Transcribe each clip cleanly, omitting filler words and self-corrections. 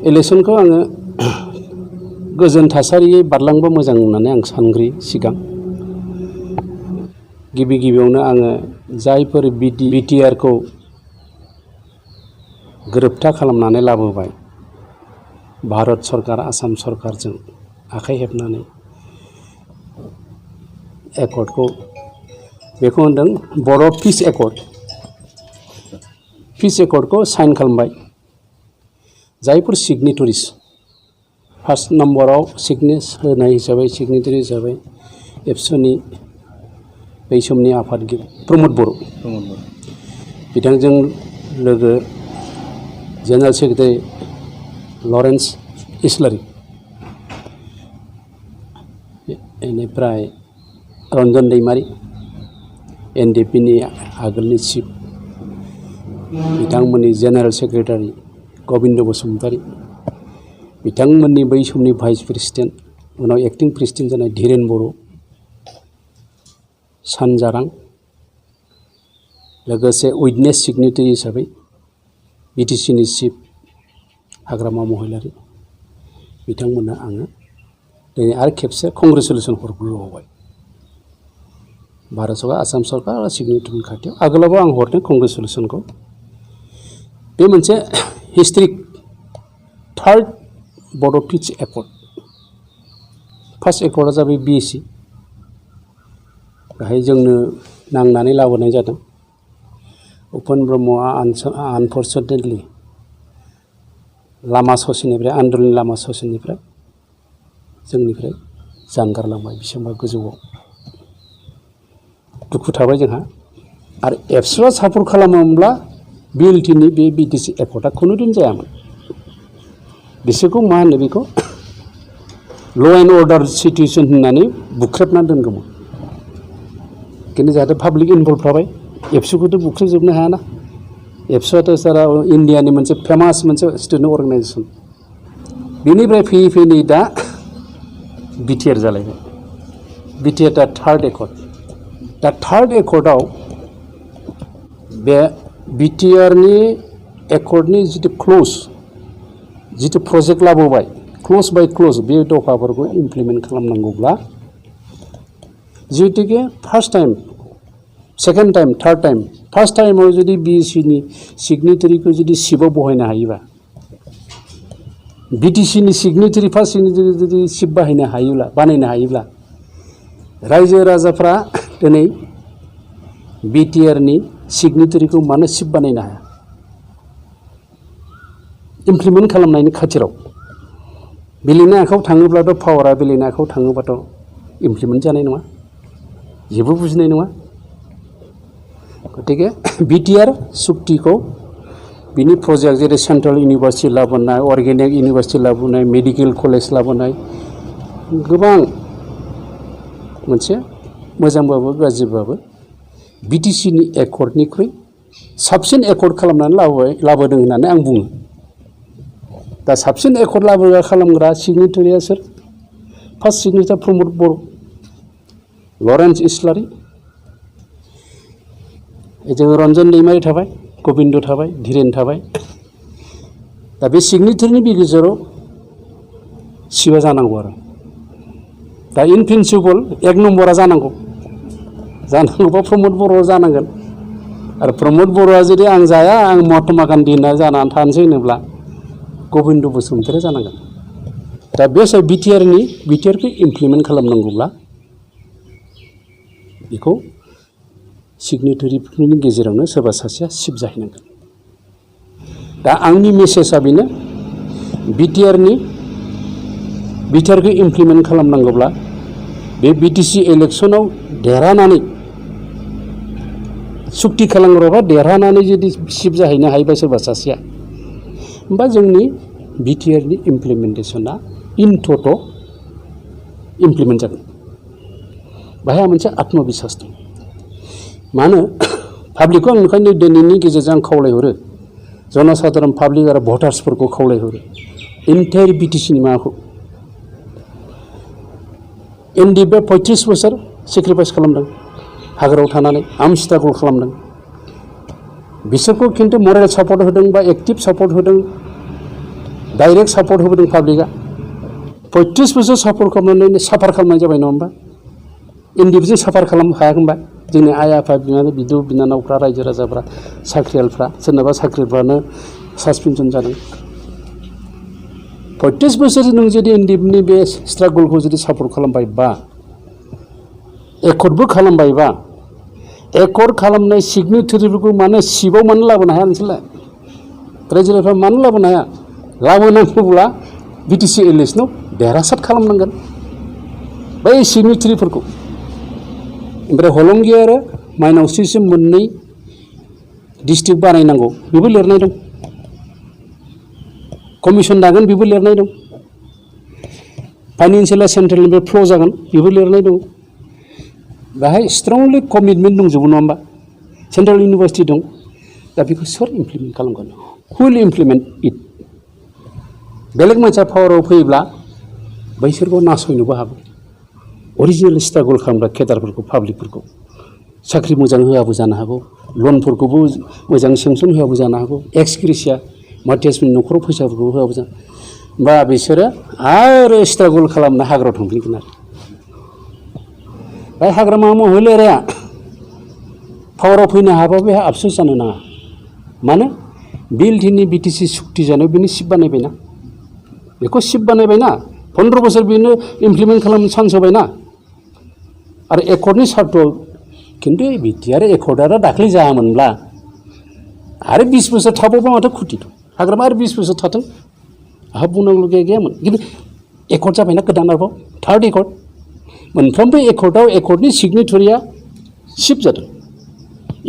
इलेक्सनखौ आङो गोजोन थासारियै बारलांबा मोजां होननानै आं सानग्रोयो सिगां गिबियावनो आङो जायफोर बिटिआरखौ गोरोबथा खालामनानै लाबोबाय भारत सरकार आसाम सरकारजों आखाइ हेबनानै एकर्डखौ बेखौ होनदों बर' पिस एकर्डखौ साइन खालामबाय जायफोर सिगनेटरिस फार्स्ट नम्बराव सिगनेटरि हिसाबै एबसुनि बै समनि आफादगिरि प्रमद बर' बिथांजों लोगो जेनेरेल सेक्रेटारि लरेन्स इस्लारि बेनिफ्राय रन्जन दैमारि एनडिपिनि आगोलनि चिफ बिथांमोननि जेनेरेल सेक्रेटारि गबिन्द बसुमतारी बिथांमोननि बै समनि भाइस प्रेसिडेन्ट उनाव एक्टिं प्रेसिडेन्ट जानाय धीरेन बर' सानजारां लोगोसे उइटनेस सिगनेटारि हिसाबै बिटिसिनि चिफ हाग्रामा महिलारि बिथांमोननो आङो दिनै आरो खेबसे कंग्रेसुलेसन हरग्रोबावबाय भारत सरकार आसाम सरकार आरो सिगनेटारिनि खाथियाव आगोलावबो आं हरदों कंग्रेसुलेसनखौ बे मोनसे हिस्ट्रिक थार्ड बड' पिस एकर्ड फार्स्ट एकर्डआ जाबाय बिएसि बेहाय जोंनो नांनानै लाबोनाय जादों उपेन्द्र ब्रह्मआ आनफर्चुनेटलि लामा ससेनिफ्राय आन्दलननि लामा ससेनिफ्राय जोंनिफ्राय जानगारलांबाय बेसेबांबा गोजौआव दुखु थाबाय जोंहा आरो एबसुआ सापर्ट खालामोमोनब्ला बिएलटिनि बे बिटिसि एकर्डआ खुनुदिन जायामोन बिसोरखौ मा होनो बेखौ ल' एन्ड अर्डार सिटुएसन होननानै बुख्रेबना दोनगौमोन खिन्थु जाहाथे पाब्लिक इनभल्भ थाबाय एबसुखौथ' बुख्रेबजोबनो हायाना एबसुआथ' सारा इण्डियानि मोनसे फेमास मोनसे स्टुडेन्ट अर्गानाइजेसन बेनिफ्राय फैयै नै दा बिटिआर जालायबाय बिटिआर दा थार्ड एकर्ड दा थार्ड एकर्डआव बे बिटिआरनि एकर्डनि जितु क्ल'ज जितु प्रजेक्ट लाबोबाय क्ल'ज बाय क्ल'ज बे दफाफोरखौ इमप्लिमेन्ट खालामनांगौब्ला जिहेतुके first time second time third time first टाइमाव जुदि बिएससिनि सिगनेटारिखौ जुदि सिपआव बहायनो हायोबा बिटिसिनि सिगनेटारि फार्स्ट सिगनेटारि जुदि सिप बानायनो हायोब्ला रायजो राजाफ्रा दिनै बिटिआरनि सिगनेटारिखौ मानो सिप बानायनो हाया इमप्लिमेन्ट खालामनायनि खाथिराव बिलिनि आखायाव थाङोब्लाथ' पावारा बिलिनि आखायाव थाङोबाथ' इमप्लिमेन्ट जानाय नङा जेबो बुजिनाय नङा गतिके बिटिआर सुक्तिखौ बिनि प्रजेक्ट जेरै सेन्ट्रेल इउनिभार्सिटि लाबोनाय अर्गेनिक इउनिभार्सिटि लाबोनाय मेडिकेल कलेज लाबोनाय गोबां मोनसे मोजांबाबो गाज्रिबाबो बिटिसिनि एकर्डनिख्रुइ साबसिन एकर्ड खालामनानै लाबोदों होननानै आं बुङो दा साबसिन एकर्ड खालामग्रा सिगनेटारिया सोर फार्स्ट सिगनेटार प्रमद बर' लरेन्स इस्लारि जों रन्जन दैमारि थाबाय गबिन्द थाबाय धीरेन थाबाय दा बे सिगनेटारिनि गेजेराव सिबा जानांगौ आरो दा इन प्रिन्सिपल एक नम्बरा जानांगौबा प्रमद बर' जानांगोन आरो प्रमद बर'आ जुदि आं जाया आं महात्मा गान्धी होनना जानानै थानोसै होनोब्ला गबिन्द बसुमतारी जानांगोन दा बे बिटिआरखौ इमप्लिमेन्ट खालामनांगौब्ला बेखौ सिगनेटारिफोरनि गेजेरावनो सोरबा सासेया सिप जाहैनांगोन दा आंनि मेसेजआ बेनो बिटिआरखौ इमप्लिमेन्ट खालामनांगौब्ला बे बिटिसि इलेक्सनाव देरहानानै सुक्ति खालामग्राबा देरहानानै जुदि सिप जाहैनो हायोबा सोरबा सासेया होमबा जोंनि बिटिआरनि इमप्लिमेन्टेसना इन टट' इमप्लिमेन्ट जागोन बाहाय मोनसे आत्मबिश्वास दं मानो पाब्लिकखौ आं ओंखायनो दिनैनि गेजेरजों आं खावलायहरो जनसाधारन पाब्लिक आरो भटार्सफोरखौ खावलायहरो इन्टायर बिटिसिनि माबाखौ एनडिएफआ 35 बोसोर सेक्रिफाइस खालामदों हाग्रायाव थानानै आर्म स्ट्रागल खालामदों बिसोरखौ खिन्थु मरेल सापर्ट होदों बा एक्टिभ सापर्ट होदों डाइरेक्ट सापर्ट होबोदों पाब्लिकआ 35 बोसोर सापर्ट खालामनानै साफार खालामनाय जाबाय नङा होमबा एनडिएफजों साफार खालामनो हायाखैमोनबा जोंनि आइ आफा बिनानाव बिदु बिनानावफ्रा रायजो राजाफ्रा साख्रियालफ्रा सोरनाबा साख्रिफ्रानो सासपेनसन जादों 35 बोसोर नों जुदि एनडिएफनि बे स्ट्रागलखौ जुदि सापर्ट खालामबायबा एकर्डबो खालामबायबा एकर्ड खालामनाय सिगनेटारिफोरखौ मानो सिबाव मानो लाबोनो हाया नोंसोरलाय रायजो राजाफ्रा मानो लाबोनो हाया लाबोनांगौब्ला बिटिसि इलेक्सनाव देरहासार खालामनांगोन बै सिगनेटारिफोरखौ ओमफ्राय हलंगिया आरो माइनावस्रिसिम मोननै डिस्ट्रिक्ट बानायनांगौ बेबो लिरनाय दं कमिसन दागोन बेबो लिरनाय दं फाइनान्सियेला सेन्ट्रेलनिफ्राय फ्ल' जागोन बेबो लिरनाय दं बाहाय स्ट्रंलि कमिटमेन्ट दंजोबो नङा होमबा सेन्ट्रेल इउनिभार्सिटि दं दा बेखौ सोर इमप्लिमेन्ट खालामगोन हु विल इमप्लिमेन्ट इट बेलेग मानसिया पावाराव फैयोब्ला बैसोरखौ नासयनोबो हागौ अरिजिनेल स्ट्रागल खालामग्रा केडारफोरखौ पाब्लिकफोरखौ साख्रि मोजां होआबो जानो हागौ लनफोरखौबो मोजां सेंसन होआबो जानो हागौ एक्स ग्रेसिया मार्टियासनि न'खराव फैसाफोरखौ होआबो जानो बा बिसोरो आरो स्ट्रागल खालामनो हाग्रायाव थांफिनगोन आरो बे हाग्रामा महिलारिया पावाराव फैनो हाबा बेहा आफसोस जानो नाङा मानो बिएलटिनि बिटिसि सुक्ति जानायाव बिनि सिप बानायबायना बेखौ सिप बानायबायना 15 बोसोर बेनो इमप्लिमेन्ट खालामनो चान्स होबायना आरो एकर्डनि सार्टआव खिन्थु बिटिआर एकर्डआ दाख्लै जायामोनब्ला आरो 20 बोसोर थाबावबा माथो खुथि दं हाग्रामा आरो 20 बोसोर थाथों आहा बुंनांगौ गैयामोन खिन्थु एकर्ड जाबायना गोदान आरोबाव थार्ड एकर्ड मोनफ्रोमबो एकर्डआव एकर्डनि सिगनेटरिया सिप जादों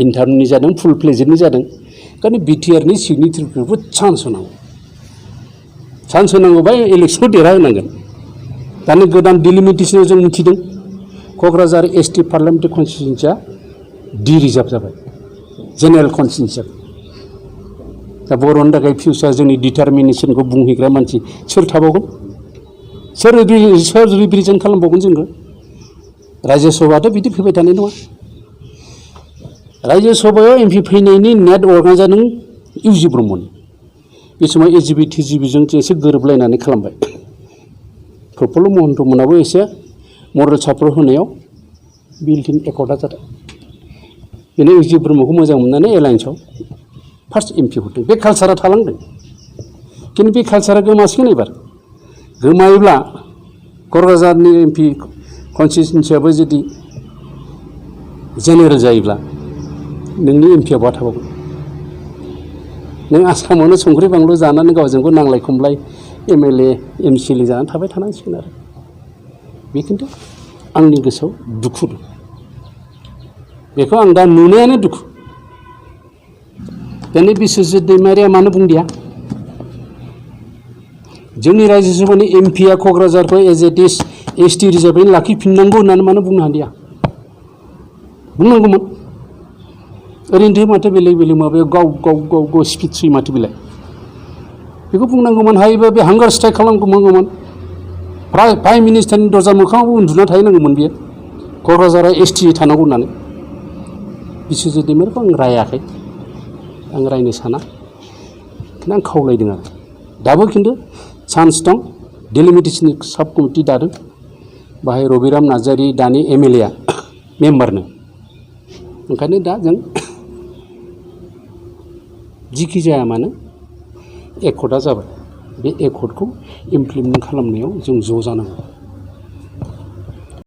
इन्टार्ननि जादों फुल प्लेजेडनि जादों ओंखायनो बिटिआरनि सिगनेटरिफोरखौबो चान्स होनांगौबा इलेक्सनखौ देरहा होनांगोन दानि गोदान डिलिमिटेसनाव जों मिथिदों क'क्राझार एसटि पार्लामेन्टारि कनस्टिटुएन्सिया डि रिजार्भ जाबाय जेनेरेल कनस्टिटुएन्सिया दा बर'नि थाखाय फिउचार जोंनि डिटारमिनेसनखौ बुंहैग्रा मानसि सोर थाबावगोन सोर रिप्रेजेन्ट खालामबावगोन जोंखौ रायजो सभायाथ' बिदि फैबाय थानाय नङा रायजो सभायाव एमपि फैनायनि नेट अर्गानाइज जादों इउजि ब्रह्मनि बे समाव एजिबि टिजिबिजों एसे गोरोबलायनानै खालामबाय प्रफुल्ल महन्त मोनाबो एसे मरेल सापर्ट होनायाव बिएलटिनि एकर्डआ जादों बेनो इउजि ब्रह्मखौ मोजां मोननानै एलायन्सआव फार्स्ट एमपि हरदों बे कालसारा थालांदों खिन्थु बे कालसारा गोमासिगोन एबार गोमायोब्ला क'क्राझारनि एमपि कनस्टिटुएन्सियाबो जुदि जेनेरेल जायोब्ला नोंनि एमपिआ बहा थाबावगोन नों आसामावनो संख्रि बानलु जानानै गावजों गाव नांलाय खमलाय एमएलए एमसिएलए जानानै थाबाय थानांसिगोन आरो बे खिन्थु आंनि गोसोआव दुखु दं बेखौ आं दा नुनायानो दुखु दिनै बिस्वजित दैमारिया मानो बुंदिया जोंनि रायजो सभानि एमपिआ क'क्राझारखौ एज ए एसटि रिजार्भै लाखिफिननांगौ होननानै मानो बुंनो हादिया बुंनांगौमोन ओरैनोथ' माथो बेलेग बेलेग माबायाव गाव स्पिड सुयो माथो बेलाय बेखौ बुंनांगौमोन हायोबा बे हांगार स्ट्राइक खालामगौमोन प्राइम मिनिस्टारनि दरजा मोखाङावबो उन्दुना थाहैनांगौमोन बियो क'क्राझारा एसटि थानांगौ होननानै बिस्वजित दैमारिखौ आं रायाखै आं रायनो साना खिन्थु आं खावलायदों आरो दाबो खिन्थु चान्स दं डिलिमिटेसननि साब कमिटि दादों बाहाय रबिराम नार्जारि दानि एमएलएआ मेम्बारनो ओंखायनो दा जों जिखि जाया मानो एकर्डआ जाबाय बे एकर्डखौ इमप्लिमेन्ट खालामनायाव जों ज' जानांगौ